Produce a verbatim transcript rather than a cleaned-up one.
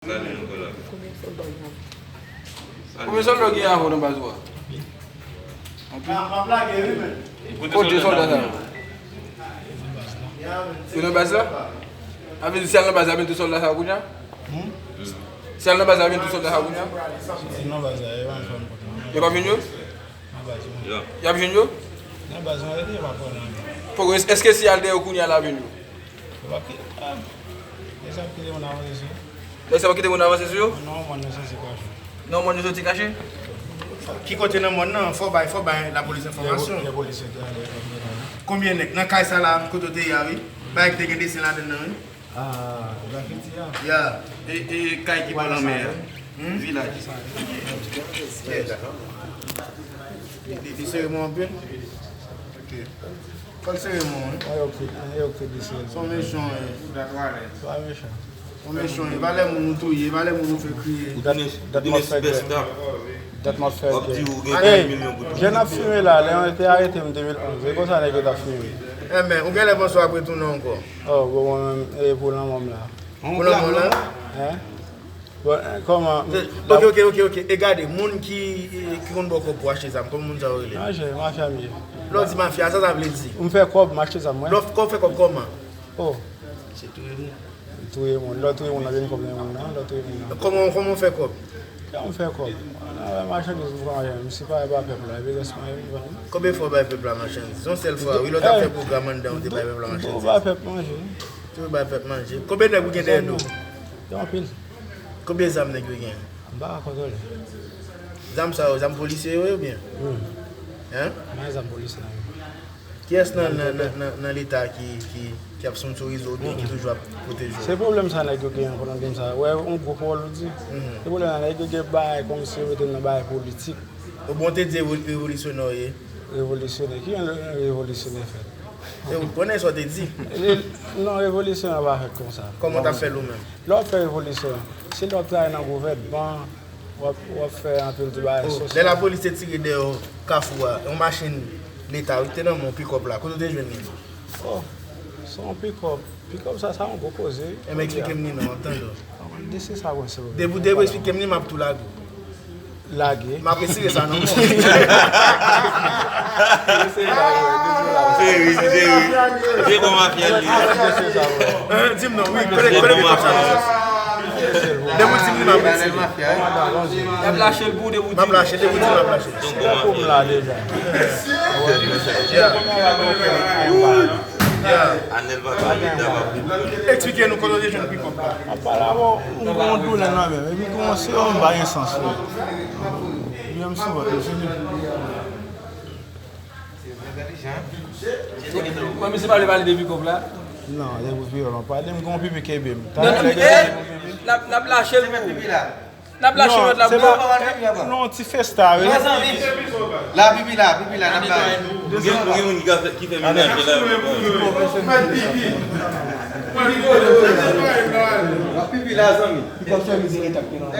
Konbyen sòlda w gen avè w nan baz ou a? Anpil? Kote sòlda sa yo? Yo nan baz la? Sa vle di si y al nan baz la, y ap jwenn tout sòlda sa yo kounye a? Si y al nan baz la, y ap jwenn tout sòlda sa yo kounye a? Si nan baz la, yo pa jwenn kòb nan men. Yo p ap jwenn yo? Nan baz mwen. Y ap jwenn yo? Nan baz mwen, yo pa pran nan men. Poko, èske si y al dèyè yo kounye a, l ap jwenn yo? Yo p ap kite, ah, yo p ap kite moun avanse sou yo. Nèg sa pa kite moun avanse sou yo? Non, mòn yo soti kache. Non, mòn yo soti kache? Ki kote nan mòn nan? Fò bay, fò bay lapolis enfòmasyon. Lè polis yo te ale. Konbyen nèg? Nan kay sa la, kote w te ye a, wi. Bagay ki te gen desen ladann nan, wi. Ah, grafiti a. Ya. E, e kay ki bò lanmè a. Hmm? Vilaj. Li, li, li sere mwen anpil. Ok. Fò l sere mwen, wi. An yo ki, an yo ki di se. Son mechan, wi. Pa mechan. Son mechan, wi. Valè moun ou touye, valè moun ou fè kriye. Dat, dat m ap fè gè. Dat m ap fè gè. Ey, jèn ap fimen la, lè yo te arete m de mil onz, e konsa nèg yo t ap fimen. Enben, ou genlè panse w ap retounen ankò. Oh, bon, mwen menm, e pou lanmò m la. Pou lanmò w la? Hein? Bon, eh, kòman? Ok, ok, ok, ok. E gade, moun ki, ki konn ba w kòb pou achte zam, kòman moun sa yo rele? Mafya, mafya m ye. Lè w di mafya, sa sa vle di? M fè kòb, m achte zam, wi. Lè w fè kòb kòman? Oh. Se touye moun. Touye moun. Lè w touye moun, w ap jwenn kòb nan moun nan, lè w touye moun nan. Kòman, kòman w fè kòb? Kòman m fè kòb? Nan machandiz m pran, m sipare ba pèp la, epi rès mwen, m vann. Konbyen fwa w bay pèp la machandiz? Yon sèl fwa, wi, lè w t ap fè pwogram anndan, w te bay pèp la machandiz? Tou bay pèp manje. Tou bay pèp manje. Konbyen nèg ou gen dèyè do w? Gen anpil. Konbyen zam nèg yo gen? M pa ka kontwole. Zam sa yo, zam polisye yo ye oubyen? Wi. Hein? M pa gen zam polisye la menm. Kiyès nan, nan, nan, nan, nan Leta ki, ki, ki ap sponsorize w oubyen ki toujou ap pwoteje w? Se pwoblèm sa nèg yo genyen, pwoblèm sa. Wè, yon gwo pawòl ou di. Se pwoblèm sa nèg yo gen bagay kòmsi yo mete l nan bagay politik. Ou bon te di revo-, revolisyonè w ye? Revolisyonè? Ki jan revolisyonè fèt? E ou konnen sa w te di? Non, revolisyonè pa fèt konsa. Kòman w t ap fè l ou menm? Lè w ap fè revolisyon, se lè w ap travay nan gouvènman, w ap, w ap fè anpil ti bagay sosyal. Lè lapolis te tire dèyè w Kafou a, yon machin Leta wi ki te nan men w, pikòp la, kote w te jwenn li? Oh, se yon pikòp. Pikòp sa, sa yon gwo koze wi. Enben, eksplike m li non, m ap tande w. Di se sa, bon, se bon. Depi w, depi w eksplike m li, m ap tou lage w. Lage. M ap retire sa nan men w. Se ri, se ri. Se bon mafya li. Hein, di m non, wi, kote, kote pikòp sa? Depi w di m li, m ap retire. Y ap lache l pou ou, depi w di m. M ap lache, depi w di m, m ap lache. Se pou m la deja. Yeah. Yeah. Anèl pa pale, ta pa pou. Eksplike nou kote w te jwenn pikòp la. Apa la, bon, m gen yon doulè nan men m. Epi kòmanse yon bagay sans wi. Byen m sou vant, m fini. Mwen, misye pa vle pale de pikòp la? Non, se pou vyolon. Pale m gen yon pipi kenbe m. Non, non, eh, n ap, n ap lache l pou ou. N ap lache lòt la pou yo. Non, ti festa wi. La pipi la, pipi la, n ap la. Ou gen, ou gen moun ki ka fè, ki fè menaj la. Pipi la, zanmi. Li pa fè mize leta ki nan.